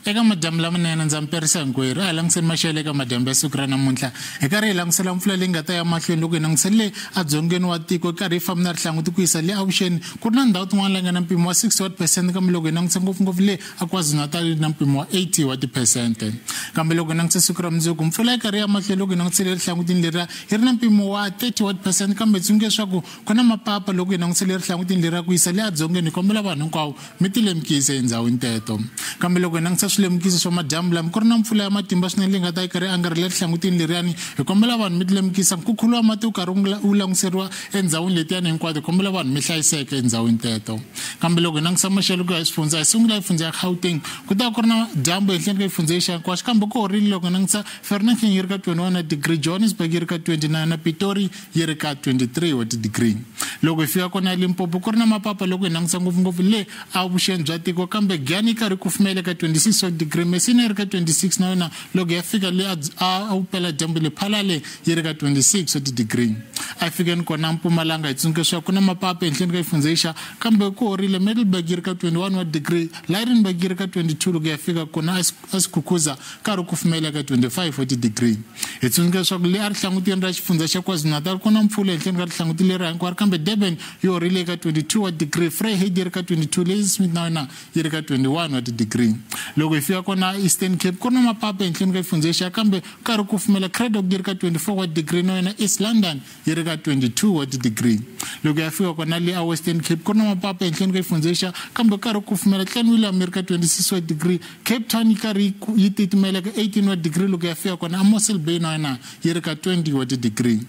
Eka madyambu lamanene ndza mi perisa hinkwerhu. A hi langutiseni maxelo eka madyambu ya siku ra namuntlha. Hi karhi hi langutisela mpfula leyi nga ta ya mahlweni loko hi langutisela le edzongeni wa tiko, hi karhi hi famba na rihlanguti ku yisa le avuxeni. Ku ri na ndhawu tin'wana la nga na mpimo wa 60 wa tiphesente, kambe loko hi langutisa ngopfungopfu le a KwaZulu-Natal yi ri na mpimo wa 80 wa tiphesente. Kambe loko hi langutisa siku ra mundzuku, mpfula yi karhi ya mahlweni loko hi langutisela erihlangutini leriya yi ri na mpimo wa 30 wa tiphesente, kambe tsundzuka leswaku ku na mapapa loko hi langutisela erihlangutini leriya ku yisa le edzongeni. Hi kombela vanhu hinkwavo mi ti lemukisa endhawini teto. Kambe loko hi langutisa swilemukiso swa madyambu lama, ku ri na mpfula ya matimba swinene leyi nga ta yi karhi yi angarhela erihlangutini leriyani. Hi kombela vanhu mi ti lemukisa. Nkhukhulo wa mati wu karhi wu langutiseriwa endhawini letiyani hinkwato. Hi kombela vanhu mi hlayiseka endhawini teto. Kambe loko hi langutisa maxelo ku ya hi swifundza, hi sungula hi fundza ya Gauteng, ku ta ku ri na dyambu ehenhleni ka xifundza lexiya hinkwaxo, kambe ku horile loko hi langutisa Vereeniging yi ri ka 21 degree, Johannesburg yi ri ka 29 na Pitori yi ri ka 23 wa ti-degree. Loko hi fika kona eLimpopo ku ri na mapapa loko hi langutisa ngopfungopfu le avuxeni bya tiko, kambe Giyani yi karhi kufumela ka 26 wa degree, Messina yi ri ka 26 na yona loko ya fika le a vupeladyambu le Phalale yi ri ka 26 wa ti-degree. A fikeni kona Mpumalanga hi tsundzuka leswaku ku na mapapa ehenhleni ka xifundza lexiya, kambe ku horile. Middelburg yi ri ka 21 wa degree, Lydenburg yi ri ka 22 loko ya fika kona eSikhukuza karhi kufumela ka 25 wa ti-degree. Hi tsundzuka leswaku le erihlangutini ra xifundza xa KwaZulu-Natal ku na mpfula ehenhleni ka rihlanguti leri hinkwaro, kambe Durban yi horile eka 22 wa degree, Vryheid yi ri ka 22, Ladysmith na yona yi ri ka 21 wa ti-degree. Loko hi fika kona Eastern Cape ku ri na mapapa ehenhleni ka xifundza lexiya, kambe karhi kufumela. Cradock yi ri ka 24 wa degree na yona East London yi ri ka 22 wa ti-degree. Loko ya fika kona le a Western Cape ku ri na mapapa ehenhleni ka xifundza lexiya, kambe karhi kufumela. Clanwilliam yi ri ka 26 wa degree, Cape Town yi karhi yi titimela ka 18 wa degree. Loko ya fika kona a Mossel Bay na yona yi ri ka 20 wa ti-degree.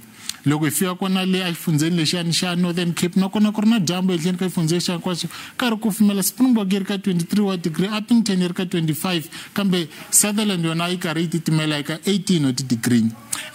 Loko hi fika kona le exifundzheni lexiyani xa Northern Cape, nakona ku ri na dyambu ehenhleni ka xifundza lexiya hinkwaxo, karhi kufumela. Springbok yi ri ka 23 wa degree, Upington yi ri ka 25, kambe Sutherland yona yi karhi yi titimela eka 18 wa ti-degree.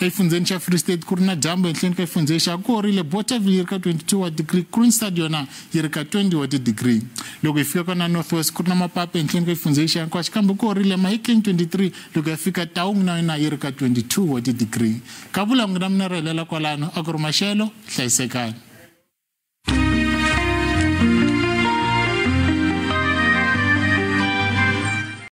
Exifundzheni xa Free State ku ri na dyambu ehenhleni ka xifundza lexiya, ku horile. Bothaville yi ri ka 22 wa degree, Kroonstad yona yi ri ka 20 wa ti-degree. Loko hi fika kona North West ku ri na mapapa ehenhleni ka xifundza lexiya hinkwaxo, kambe ku horile. Mahikeng 23, loko ya fika Taung na yona yi ri ka 22 wa ti-degree. Kavula n'wina mina ri helela kwalano, a ku ri maxelo, hlayisekani.